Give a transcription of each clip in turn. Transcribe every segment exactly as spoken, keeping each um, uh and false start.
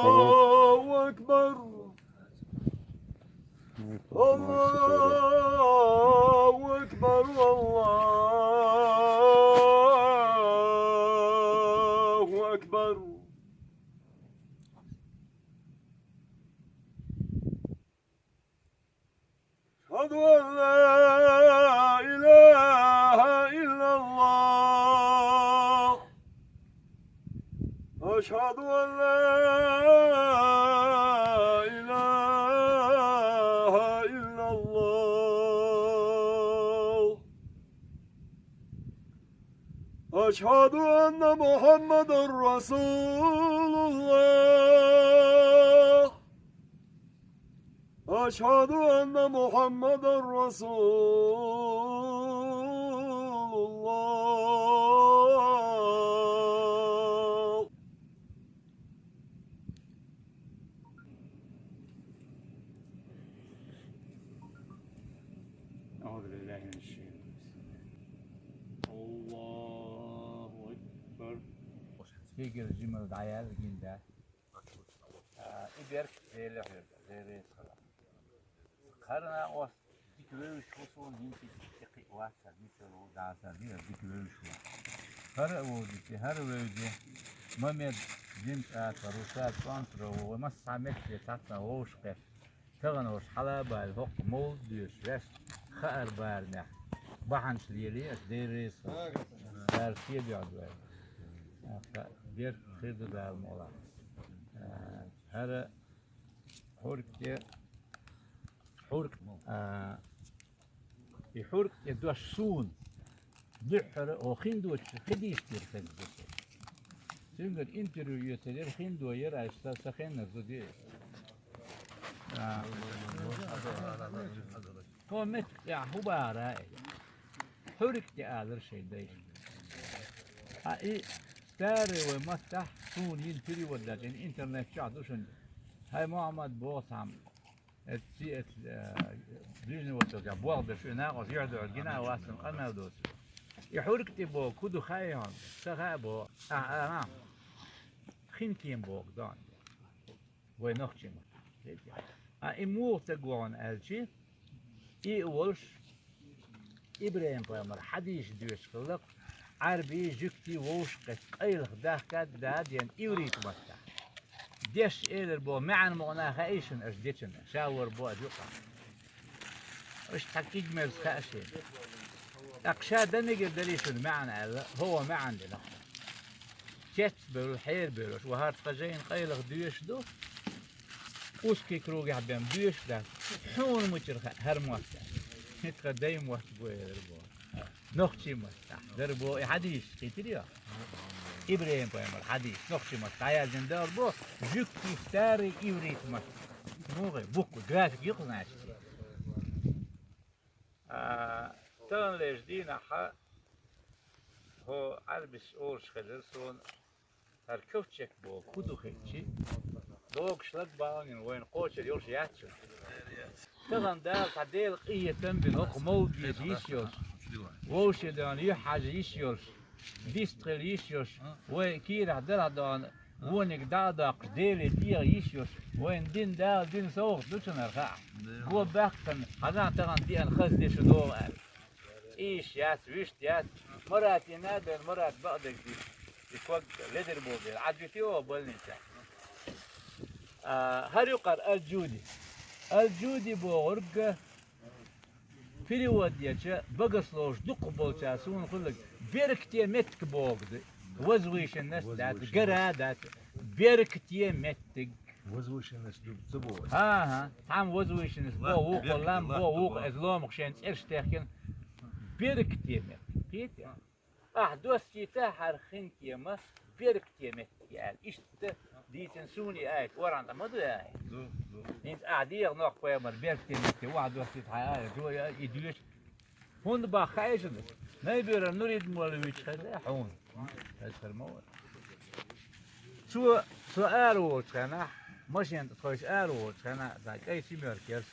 الله أكبر. الله أكبر. الله أكبر. أشهد أن لا إله إلا الله. أشهد أن لا إله إلا الله. أشهد أن محمدا رسول الله. أشهد أن محمدا رسول الله. أعوذ بالله من الشيطان. الله أكبر. Спикер жимал даял гинда. А, и берк зейле херда, зейле сала. Харна ос дик вевш хусун, нинти дик васа, ничего даса, дик вевш ху. Хар вожити, хар вевди. Мамед, дин а, паруса, цонтро, масса мет, цатна, вовш кеш. Таган ваш хала бал, хок мол дюш, веш, хаар барнах. Баханш лили, ас дерис. Сар сия бяд вай. Бер хирду дал мола. Хара хурке, хурк, а, и хурке дуаш сун. Духара о хиндуч, хидиш дир хиндуч. Сюнгер интервью ютер хиндуер, а са, са хенна зуди. А. Хо мет, я, хубара. Хурик те алар шей дайш. А и старый вай маттах сун ин перевод дать, ин интернет чат душен. Хай Мухаммад Босам. Эт си, эт, э, Ближний Восток, я бог да шуна, ож я да гина васен канал дос. И хурик те бо, куду хай он, са хай бо. А, а, а. Хин кем бо, дон. Вай нохчима. А и мух те гон элчи, и волш, Ибрахим пайгамбар хадиш душ хыллак, арби жукти вовш къет къайлах дахкад да ден иврит матта. Деш элер бо маъан муна хаишин аш дечен, шавар бо ажука. Аш такид мерз хаишин. Акша данигер далишин маъан ала, хова маъан дилах. Чец бел, хер бел, аш вахар тхажаин къайлах душ ду. Узкий круг я бен душ да. Хун мучир ха-, хар муатта. Хитха дай муат бо, эр бо. Нохчи муатта. Дар бо, и хадиш, хитрио. Ибрахим пайгамбар хадиш, нохчи муатта. Я зин дар бо, жук тифтари иврит муатта. Мугы, буквы, график юк, значит. А, тан леш дина ха, хо арбис олш хедер сон, Ар кёвчек бо, куду хечи. Дог шлаг баанин, войн кочер ёлш ячу. Таган дал, та дел къиетен бин, ок мол бис йиш ёлш. Вовше дан ю хаж йиш ёлш. Дистрел йиш ёлш. Вой кира дала дан, воник да дакъ, деле диа йиш ёлш. Войн дин дал, дин соух дучунар ха. Го бахтан, хазан таган диан хаз дешу дол ал. Иш яц, вишт яц, Марат ина бен, Марат баъдагди. И кваг ледер бо бен, адвити о больница. А, хар юкъар Аль-Джуди. Аль-Джуди бо гъурга перевод яча, богословш дукъ болча сун хуллаг. Беркте метк богды. Возвышенность дат, гора дат. Беркте меттиг. Возвышенность ду-, ду бо. Ха, ха. Там возвышенность бо, вух, лам бо, вух, эзлом хшен церш техкен. Беркте меттиг. Петя. Ах, дос сита хар хин кема, беркте меттиг. Ишта дитен суни ай, оран да маду ай. Ду, ду. Инт а диер нох поэмар беркте меттиг, ва дос сита ай, ду я, и душ. Хунда ба хайшын. Най бюро Нурид Молович хаза, хун. Эсхер мо. Цу, цу ар волчхана, машин тхойш ар волчхана, да кай симер керс.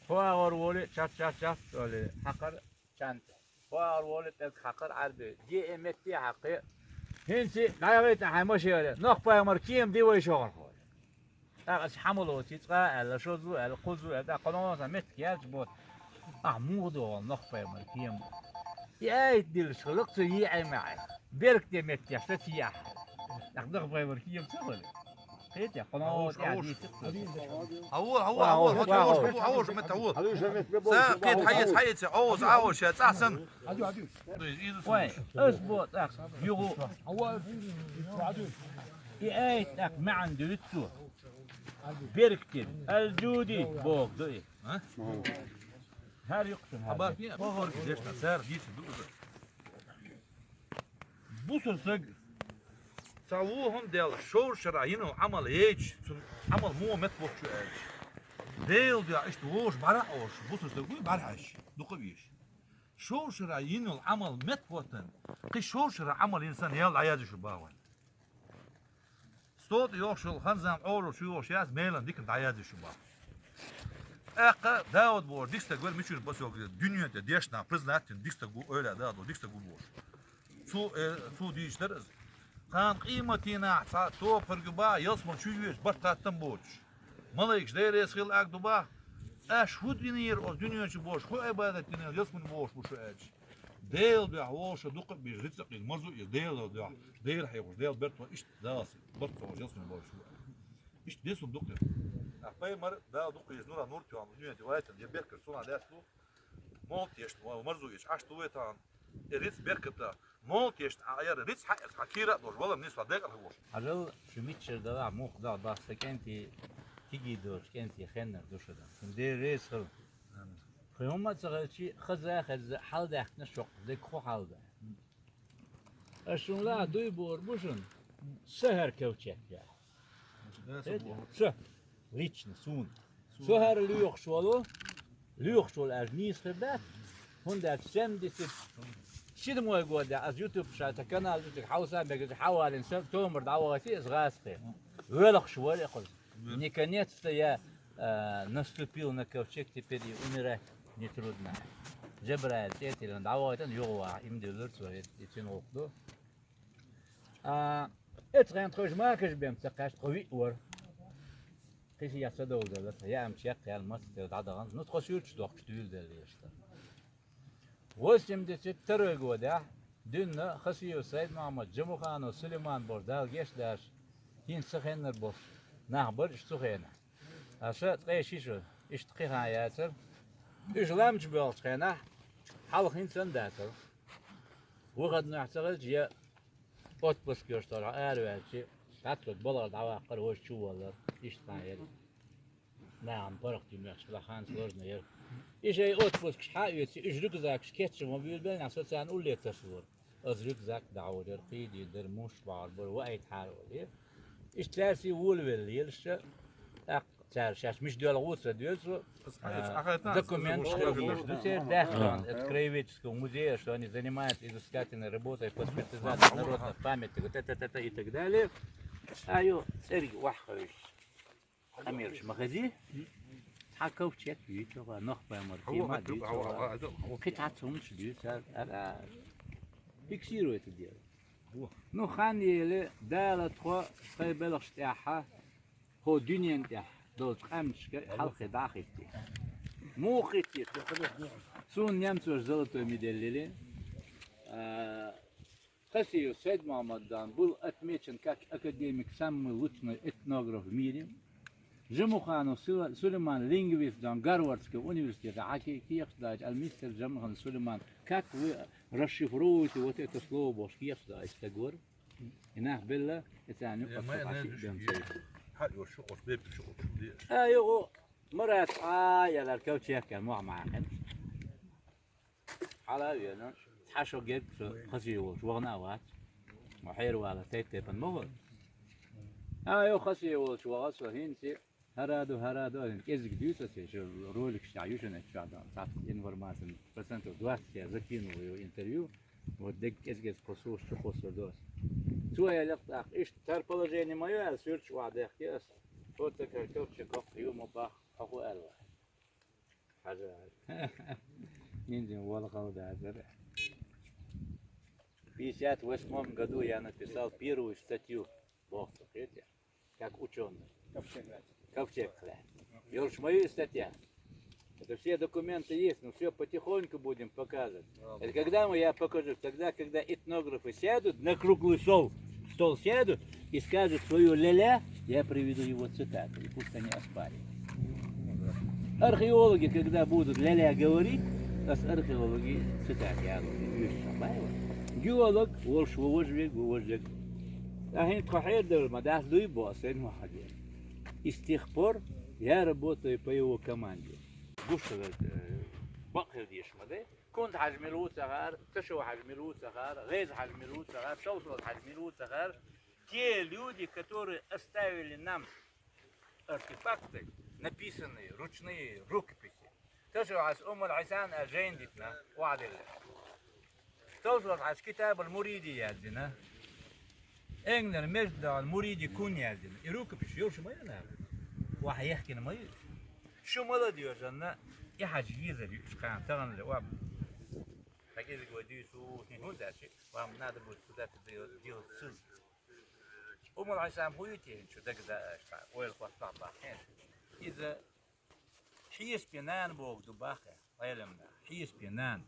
Хуагор воли, чат, чат, чат, воли, хакар, чант. Хуагор воли, тек хакар, арби. Ди эметти хакы. Хинси, дайгы та хай машин. Нох паймар ким ди вай шогар хой. ТӀаккха аса хьамало ци цкъа аьлла, шозу аьлла, кхузу аьлла, тӀаккха кхо новкъа метка яц бо. Ахь муха догӀал нохпай мара кема? И айта дилла хилла-кх цу йиӀай маьӀай. Берг де меттеш ца тиехь. ТӀаккха нохпай мара кема ца хилла. Кхетий, кхо новкъа тӀехь дийцира-кх цо. Хьавола, хьавола, хьавола, хьавола, хьавола, хьавола, меттахь хьавола. Ца кхета хьаэца, хьаэца, Ӏовса, Ӏовса, ша цӀахь санна. Вай, ас бо тӀаккха, юху. И айта тӀаккха маьӀна дуьйцу цо. Берг тира, аль-Джуди боху ду и. А? ХӀара юкъа шуна хӀара. Хабар кхин а, бохорг дешна, цара дийца ду иза. Бусалба саг цхьа вон хӀума даьлла, шовзткъа шарахь йина йолу Ӏамал яйча, цуьнан Ӏамал муха меттахӀотту аьлча, Делан дуьхьа иштта вовшах бӀаьрахь а волуш, бусалба саг вуй бӀаьрахьаьжча, дукха а везаш. Шовзткъа шарахь йина йолу Ӏамал меттахӀоттийна, кхин шовзткъа шарахь Ӏамал йина санна, ял дӀаяздеш ю боху вайна. Стол тӀе йогӀуш йолу хан-зама Ӏоро чу йогӀуш яц, мелан диканна дӀаяздеш ю боху. ТӀаккха Дауд бохуш дика стаг вара Мичурин посёлке, дуьнен тӀе дешна, признать дина дика стаг ву, ойла Дауд бохуш дика стаг ву бохуш. Цо, э, цо дийцина дара иза. Кхана къематдийнахь цхьа тобаниг ю боху, ялсамани чу везаш барт-хаттам боцуш. Малайкаш Дела реза хила ага ду боху. Аша хӀун динера оцу дуьнен чу бохуш, хӀун Ӏибадат динера ялсамани бохуш бу шу аьлча. Делан дуьхьа вовшах дукха а бийца, рицкъ а йина, марзо а йина Делан дуьхьа, Дела хьехош, Дела бертон, иштта Дала барт ца хьош ялсамани бохуш бу. Иштта десун дукха. Ахь пайхамар Дала дукха еза нура нур тоьхна дуьнен тӀе вайтина, я бехкаш цунах лаьцна ду, молла тешна, марзо еш, Ӏаш ду вай тахана. И рицкъ берката, молла тешна, а яра рицкъ хьаэца, хьан кийра а долуш, валар нийса декъала хӀуш. Хьажал, шу миччара далахь, муха далахь, бах сан кӀентий, кигий доцу кӀентий хеннар ду шу дан. Шун Дела реза хила. Амин. Кхин хӀумма а ца хилчи, хаза а хезна, хьалдаьхкина шоккха, дерг хӀун хьал ду? Ас шуна лаахь дуй бохур бу шуна, са хӀара кавчек яхь. Са, лично, суна. Со хӀара лоьхуш волу, лоьхуш волу аьлча нийса хир дац, хӀунда аьлча семьдесят седьмой годехь ас YouTube ша сан канал ду, цига хьовса а мегаш, хьавалийна сан томар дӀавахийтий ас гӀазкхе. Велхаш вара и кхуза. Наконец-то я, а, наступил на ковчег, теперь и умирать нетрудно. Джабраил цӀе а тиллина дӀавахийтина юха ваха, иман диллира цо, и, и цуьнан гӀуллакх ду. А, эцу хенахь тхойша маркаш бен ца кхаьчна, тхо виъ вара. Кхин сиха ца довзалла, тхан яамчу яккха яьлла маца тера дӀадахана, ну, тхо суьрташ дохкуш дуьйладелла иштта. Восемьдесят второй годехь дуьйна Хасиев Сайд-Мохьмад, Джамуханов Сулейман бохуш, Дала гечдеш, хӀинца ца хеннара бохуш нах бара уьш цу хенахь. Аша ткъе ши шо, иштта кхин хан яцара. Уьш лам чу боьлхучу хенахь, хьалха хӀинца а дацара. Выходной ца хилча, я отпуск йолуш тхо араваьлча, цхьацца балхара дӀаваккхара, вайша чу валлара, иштта хан яра. Нахана паргӀатий моьттуш хилахь хан сложно яра. И шайн отпускаш хьа а оьций, уьш рюкзакаш кечъян ма буьйлабелла, нах со царна улле тасалора. Аса рюкзак дӀахьур яра, кхийдийр дара, муш бахьур бара, ваийтахьара олий. Иштта цаьрца волавелла лелаш, тӀаккха цара шаьш мича доьлху а ца доьду, а, документаш хила хууш ду церан даьхкан, это краеведческого музея, что они занимаются изыскательной работой по спиритизации народных памятников, та-та-та-та и так далее. А ю цӀерга охьахевшаш. Къамелаш ма хези. Цхьа ковчег юьйцу хьо, нохпа мара кема дуьйцу хьо. Кхин цхьацца хӀуманаш дуьйцу хьо, ара, фиксируй это дело. Ну, хан елла, Дала тхо тхайн белхаш тӀехь, хӀо дуьнен тӀехь долчу къаьмнашка хьалхе дӀа а хӀиттий. Муха хӀиттий? Суна немцоша золотой медаль лели. А, Хасиев Сайд-Мохьмад-дан был отмечен как академик, самый лучший этнограф в мире. Джамуханов Су-, Сулейман, лингвист-дан Гарвардского университета, хьан кхе-, кхечу даьлча, аьлла, мистер Джамуханов Сулейман, как вы расшифруете вот это слово бохуш, кхечу даьлча стаг вара. И нах белла, и царна юкъа ца хьашиъ бен ца йиш. Хьа, йо, шу къош, бепиг шу къош, шу де. А, йо, Марат, а, ялар кавчег кан мохь ма хьаькхина. Хьала а веана, цхьа шо герга со Хасиев волчу вахана а вац. Ма хьеравала тайп-тайпана ма вара. А, йо, Хасиев волчу ваха со хӀинца, хӀара ду, хӀара ду, аьлла, кӀезиг дуьйцу аса, шу роликаш тӀехь ю шуна чохь дан, цхьацца информациян процентов двадцать я закинул его интервью, вот дерг кӀез-кӀез кхо сош чу кхоссур ду аса. Цо аьлла тӀаккха, иштта тар положение ма ю аьлла, суьрташ охьадехкий аса. Вот такая кавчег коккха ю ма бах, хьо хӀун аьлла? Хьажа. Нинзин вала хала дацара. В пятьдесят восьмом году я написал первую статью, боху цо, кхетий, как учёный. Ковчег. Йолуш ма ю и статья. Это все документы есть, но все потихоньку будем показывать. Это когда мы, я покажу, тогда, когда этнографы сядут на круглый стол, стол сядут и скажут свою ля-ля, я приведу его цитату, и пусть они оспаривают. Археологи, когда будут ля-ля говорить, ас археологи цитата яьлла, Юрий Шамбаева. Геолог, волш ву важа вег, ву важа вег. Ахин тхо хьер дала ма дац, дуй бо, ас ма хьадер. И с тех пор я работаю по его команде. Гуш хилар, э, бакъ хила дезаш ма дай. Кунта-Хьажа мила ву ца хаьара, Ташо-Хьажа мила ву ца хаьара, Геза-Хьажа мила ву ца хаьара, Шовсолта-Хьажа мила ву ца хаьара. Те люди, которые оставили нам артефакты, написанные, ручные рукописи. Ташо-Хьажас Уммул-Хьисан аьлла жайна дитина, охьаделла. Шовсолта-Хьажас Китабул-Муриди яздина. Энгнара между Муриди кун яздина. И рукопиш йолуш ма ю нах. Ваха яхкина ма ю. Шу ма ладоьжанна, и хьажа езар ю уьш кхана таханле ва. Хьагизиг вай дуьйцу, хӀун даьлчи, вам надо будет куда-то делать, делать ссылку. Уммул-Хьисан хӀун ю те, хӀинца шу дагадаа аша, ойла хӀоттахь бахьа. Иза хьесапе нана бохург ду бахьа, Ӏеламнаха. Хьесапе нана.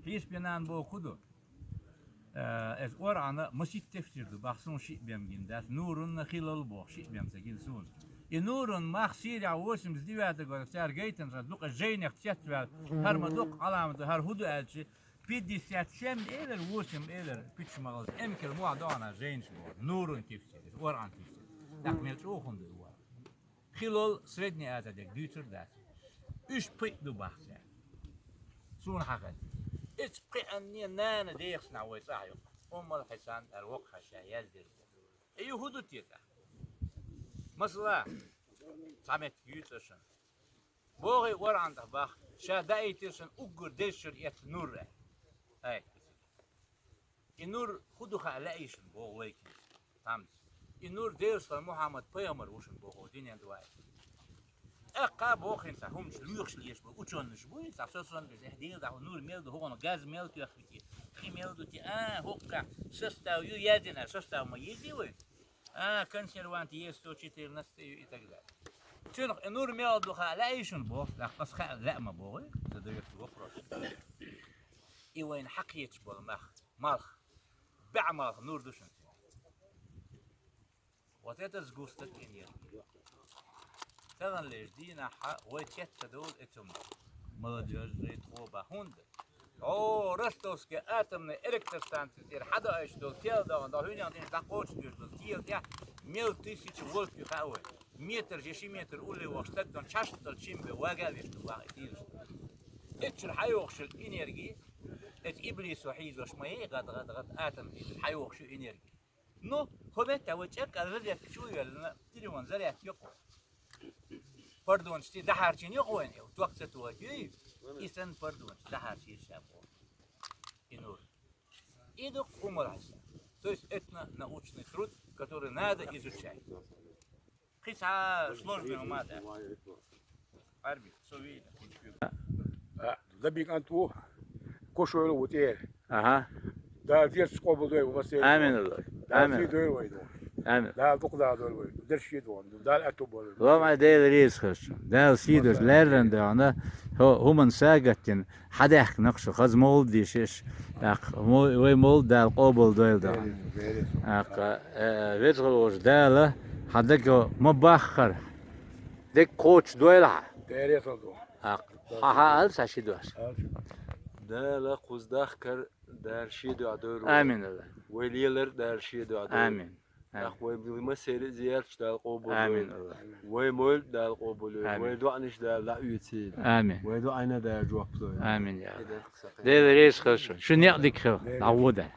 Хьесапе нана бохург хӀун ду? Э, иза Къуръана масийтта тефсир ду бахьа, суна шиъ бен гина дац. Нурун а, Хилал а боху шиъ бен ца гина суна. И Нурун мах Сирехь восемьдесят девятый года цара гайтина сан дукха жайнех цецваьлла, хӀара ма дукха Ӏаламат ду, хӀара хӀун ду аьлчи, пятьдесят семь элира, восемь элира, пичча ма гӀалза, эмкал мохь догӀана жайнаш боху. Нурун тефсир, иза Къуръан тефсир. ТӀаккха мел чӀогӀа хӀун ду и вара? Хилол Средний Азия дерг дуьйцур дац. Уьш пхиъ ду бахьа цара. Суна хьахаьдда. Иза пхиъанне нана дехаш нах вай цӀахь ю. Уммул-Хьисан аьлла воккхача ша яздира. И ю хӀун ду те тӀаккха? Масала, цхьа меттиг юьйцу ас шуна. Бохий Къуръан тӀехь бахьа, ша даийтира шуна уггар дезачуьра эцна нур аьлла. Ай. И нур хӀун ду хаа лаьий шуна боху вайга хӀинца. Тамца. И нур Делан Мухьаммад пайхамар ву шуна боху динан дуьхьа. ТӀаккха боху хӀинца хӀуманаш лоьхуш леш бу, учёныш бу, хӀинца со сон беза, эхь, Дела дӀахьо, нур мел ду, хӀокхуьнан газ мел тоьхна те, хи мел ду те, а, хӀокху тӀехь состав ю яздина, состав ма езий вай? А, консервант есть сто четырнадцать ю и так далее. Цуьнах и нур мел ду хаа лаьий шуна боху, тӀаккха аса хаа лаьа ма боху, задаётся вопрос. И вайна хьакхеташ болу мах, малх, баьӀ малх нур ду шуна цуьнан. Вот это сгусток энергии. Таханлерчу дийнахь вай цец ца довлу и цунна. Молодёжь, тхо бан хӀунда? О, Ростовская атомная электростанция тӀера хьадоуьйтуш долу тел догӀана, хӀуьнех дина дӀакхочушдеш долу тела тӀехь мел тысяча вольт ю хаьа вай. Метр, же ши метр улле вахча стаг дон чхьаштал чим бе вага а веш ду бахьа и тилаш. Эцчуьра хьайохуш йолу энерги, эца иблисо хьийзош ма яй, гӀад, гӀад, гӀад, атом тилаш хьайохуш ю энерги. Ну, хӀо метта вай чӀеккъа розетка чу а йоьллина, телефон зарядка йоккху. Пардонаш ти дахьарчийна йоккху вайна, ток ца тухуьйту юй, и санна пардонаш дахьарчийна ша боху. И нур. И ду Уммул-Хьисан. То есть это научный труд, который надо изучать. Кхин цхьа сложный хӀума дац. Арби, со вийна. А, Дабик кӀант ву, Кошойла ву тӀера. Аха. Дала дезаш къобалдойла ву массеран. Амин, Аллах. Дала сий дойла вай ду. Амин. Дала дукха Дала дойла вай. Дерш ши ду ван. Дала аьтту бойла. Ломай Дела реза хилча. Дала сий дойла, леррина дойла. ХӀо, хӀуманна сагатдина. Хьадаьхкина шу, хаза мовлид дийшиш. ТӀаккха мо-, вай мовлид Дала къобалдойла дан. ТӀаккха, э, веза хила волчу Дала хьан даго ма баххара, дерг кхочушдойла хьан. ТӀаккха хьан хьаала сан ши дош. Дала кхуза дахкар Дала шен дуьхьа дойла вай. Амин, Аллах. Вай лелар Дала шен дуьхьа дойла. Амин. Амин. Нах вай массеран а зиярташ Дала къобалдойла. Амин, Аллах. Вай мовлид Дала къобалдойла. Амин. Вай доӀанаш Дала дӀаоьцийла. Амин. Вай доӀайна Дала жоп лойла. Амин, я Аллах. Дела реза хила шуна. Шу некъ дика хила. ДӀагӀо дан.